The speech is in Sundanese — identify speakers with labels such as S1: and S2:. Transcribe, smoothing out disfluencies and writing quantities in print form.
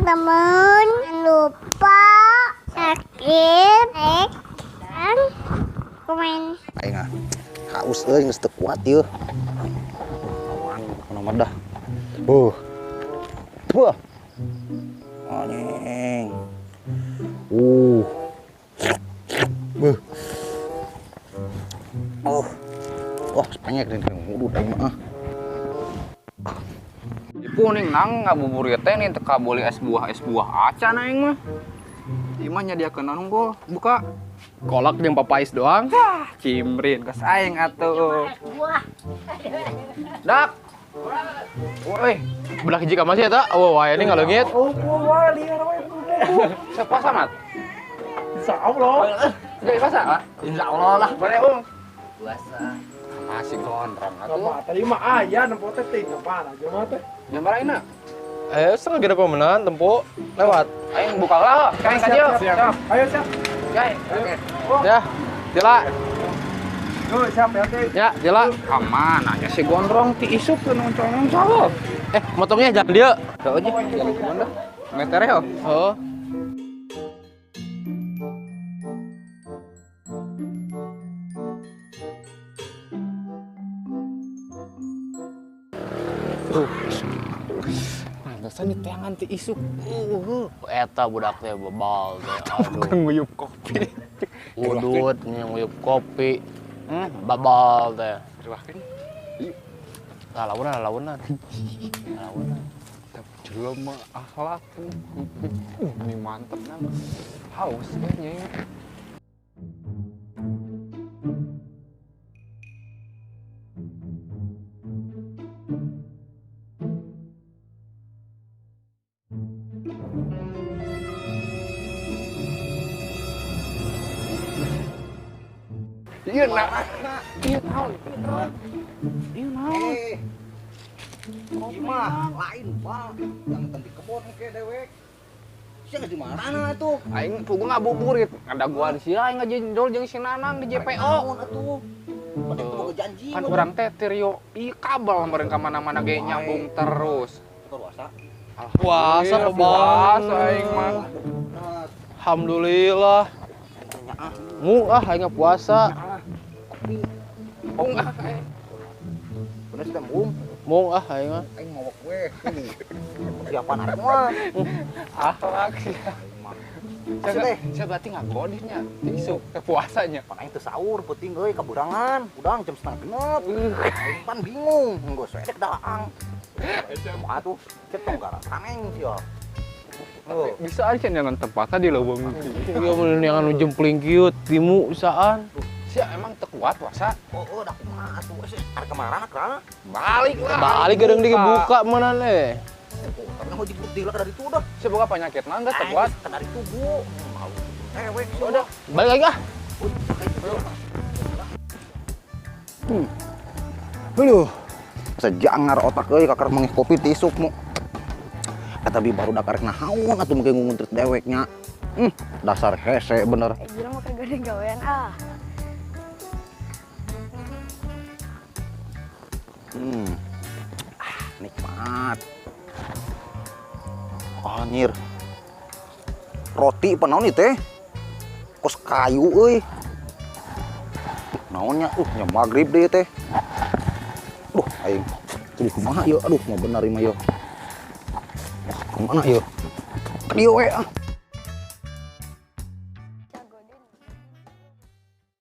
S1: Teman-teman, jangan lupa subscribe, like, dan komen.
S2: Aing ah haus euy, geus teu kuat ieu. Awan kumaha dah. Wah. Anjing. Beuh. Oh. Wah, sepenyek nih ngudut aing mah.
S3: Ibu ning nang ngabuburit teh nih teu kaboli es buah acan aing mah. Ieu mah nyadiakeun naon unggul, buka.
S4: Kolak jeung papais doang.
S3: Hah, cimrin kos aing atuh. Dak. Woi,
S4: Belah hiji ka masih eta. Oh, wae ini ngaleungit.
S5: Oh, wah, liar we.
S3: Siapa samat?
S5: Insya Allah.
S3: Jadi puasa?
S2: Insya Allah lah.
S3: Boleh, Ung.
S2: Puasa.
S3: Masih gondrong atuh.
S5: Sama tadi mah aya nempo teh ting apaan aja mah teh.
S3: Jam berapa ini?
S4: Setengah genep pemenan tempo lewat.
S3: Aing buka lah, kain ka dieu.
S5: Siap. Ayo siap.
S3: Jai. Oke.
S4: Ya, jela.
S5: Yo siap ya teh.
S4: Ya, jela.
S3: Kamana nya si gondrong ti isuk teu noncong-noncong.
S4: Motongnya jangan dia.
S3: Heuh aja, jalan kebun dah. Meter ya.
S4: Oh.
S3: Pantesan diteangan ti isuk.
S4: Eta budak teh bebal teh. Aduh.
S3: Bukan nguyup kopi.
S4: Udut nguyup kopi. Babal teh.
S3: Ruahkeun.
S4: Lah launan, launan. Launan.
S3: Tapi jelema akhlak. Ini mantep nang. Haus kayaknya. Iya nak, iya naon, iya naon.
S2: Kopi mah lain bang, yang di kebun ke dewek. Sia geus di mana atuh?
S3: Aing puguh ngabuburit, ngadaguan sia aing ngajendol jeung si Nanang di JPO.
S2: Naon atuh? Pada boga janji.
S3: Kan urang teh trio ieu kabel meureun ka mana-mana ge nyambung terus.
S2: Puasa.
S4: Puasa
S3: puasa aing mah.
S4: Alhamdulillah. Mu ah aing puasa.
S2: Kopi.
S3: Mung ah aing.
S2: Bener sih mung.
S4: Mung ah aing mah.
S2: Aing mawak we. Persiapan aing mah.
S3: Akhlak sia. Sia berarti ngagodihnya isuk teh puasanya.
S2: Pan aing teu sahur peuting euy kaburangan. Udang jam 5.30. Aing pan bingung, geus we dek daang. Kumaha tuh? Cek tong gara taneng sia.
S3: Oh. Bisa aja jangan tempatnya di leuweung.
S4: Iya mun yang anu jempling kieu timu saan.
S3: Sia emang teu kuat puasa.
S2: Oh, dah kumaha atuh sih? Ada kemana kerana?
S3: Balik lah.
S4: Balik gedeng dibuka mana nih?
S2: Tapi mau jemput di lah dari itu dah.
S3: Sia boga penyakit mah enggak teu kuat.
S2: Dari tubuh. Malu. Wek.
S3: Udah,
S4: balik lagi ah.
S2: Aduh. Sejangar otak euy kakar mengih kopi ti isuk mu. Tapi baru dakar naon atuh mungkin nguntrit deweknya. Dasar hese bener.
S1: Bilang mau kagak ada gawean ah.
S2: Ah, nikmat. Anjir. Roti apa naon ieu teh? Kos kayu euy. Naonnya? Nya magrib deui teh. Duh, aing. Kudu kumaha ieu? Aduh, mau bener ieu mah ieu. Kemana ieu? Ka dieu we ah.